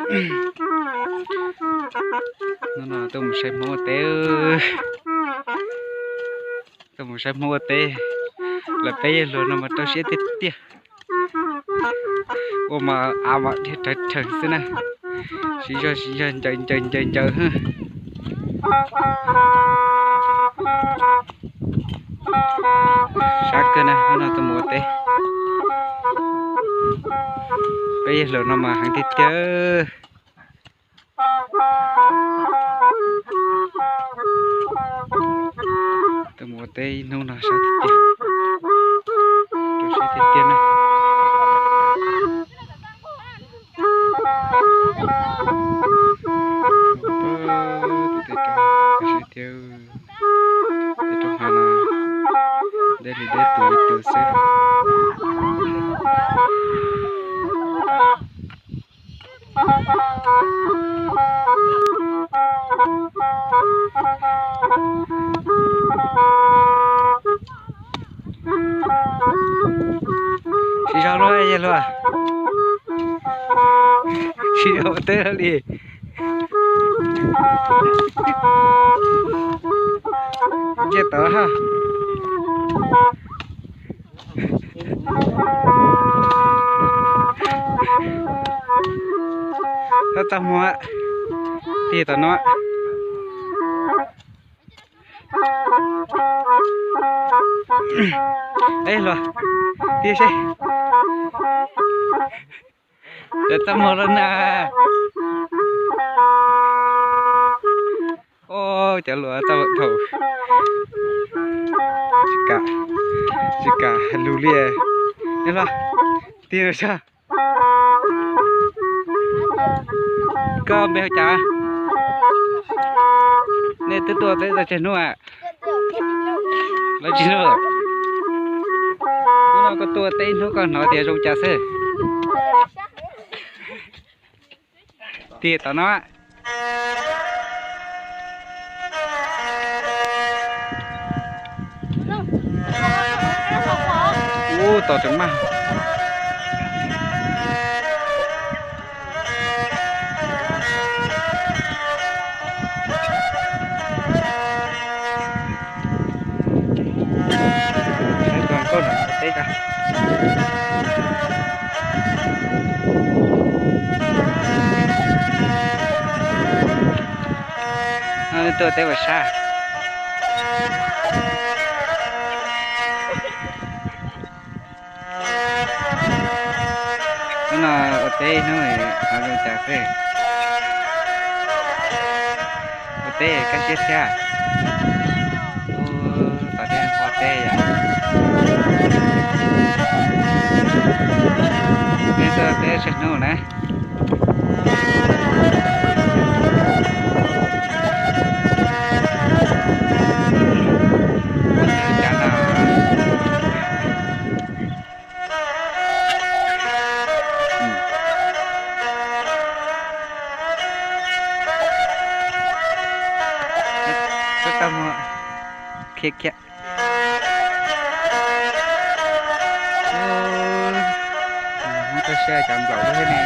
Hnub no tuaj mus saib Hmoob ua teb, tuaj mus saib Hmoob ua teb, lawv peb yawg hluas no mas rau siab tiag tiag. Ua mas av mas dhia rawv rhees xwb na. Siv zog siv zog ncaws ncaws ncaws ncaws. Sab kawg na, hnub no tuaj mus ua teb. Peb yawg hluas no mas heev tiag tiag. Tuaj mus ua teb ib hnub no sab tiag tiag, rau siab tiag tiag na. Tej roob, tej roob hav no deb li deb tus ib tug xwb. Siv zog luaj yawg hluas, siv zog ua teb li. Nce tod ha. Txaj txaj muag, tig tom no. Eb hluas, tig seb. Cov txaj muag los na. Oj, cov luas txaj muag dhau. Tsis kam, tsis kam lug li. Eb hluas, tig no sab. Koj npe hu cas? Nej twb tuaj teb tau tsawg hnub a? Lawv tsis hnub. Hnub no koj tuaj teb ib hnub koj hnov tias zoo cas xwb? Tig tom no. Ub, tos tseem maj. Nkauj no teb ko. No tuaj teb ua sab. Hnub no ua teb ib hnub, hnov zoo cas xwb? Ua teb kaj siab thiab. Ub, tom dej nqho teb yom. Nej tuaj teb tsawg hnub na? Cas no. Txaj muag khiav khiav. Ub, muab tau siab cov nplaum lub thiab ne.